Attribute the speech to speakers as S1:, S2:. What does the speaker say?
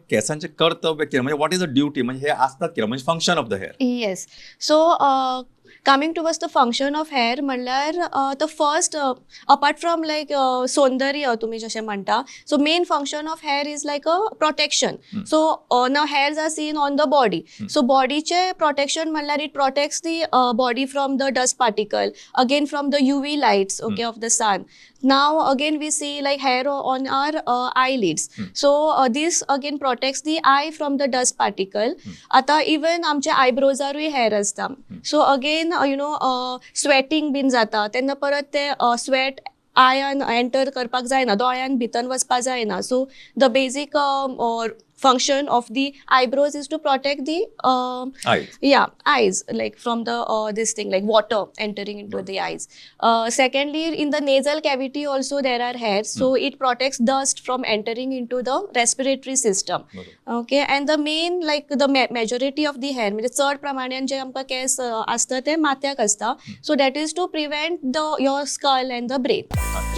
S1: केसांचे कर्तव्य कितें, म्हणजे what is the duty, म्हणजे हे आसतात कितें, म्हणजे function of the hair?
S2: Yes, so coming towards the function of hair म्हणल्यार the first, apart from like सौंदर्य तुमी जशें म्हणटा, so main function of hair is like a protection. So now hairs are seen on the body, so बॉडीचे protection म्हणल्यार it protects the body from the dust particle, again from the UV lights, okay, of the sun. Now again we see like hair on our eyelids, so this again protects the eye from the dust particle. आता even आमच्या आयब्रोजारूय hair आसता, so again sweating बीन जाता तेन्ना परत ते sweat Ayaan enter करपाक जायना, दोळ्यान भितर वचपाक जायना. So the basic function of the eyebrows is to protect the
S1: eyes.
S2: Yeah, eyes, like from the this thing, like water entering into the eyes. Secondly, in the nasal cavity also there are hairs, so it protects dust from entering into the respiratory system. Okay, and the main, like the majority of the hair, म्हणजे चड प्रमाणान जे आमकां केस आसता ते माथ्याक आसता, so that is to prevent the your skull and the brain.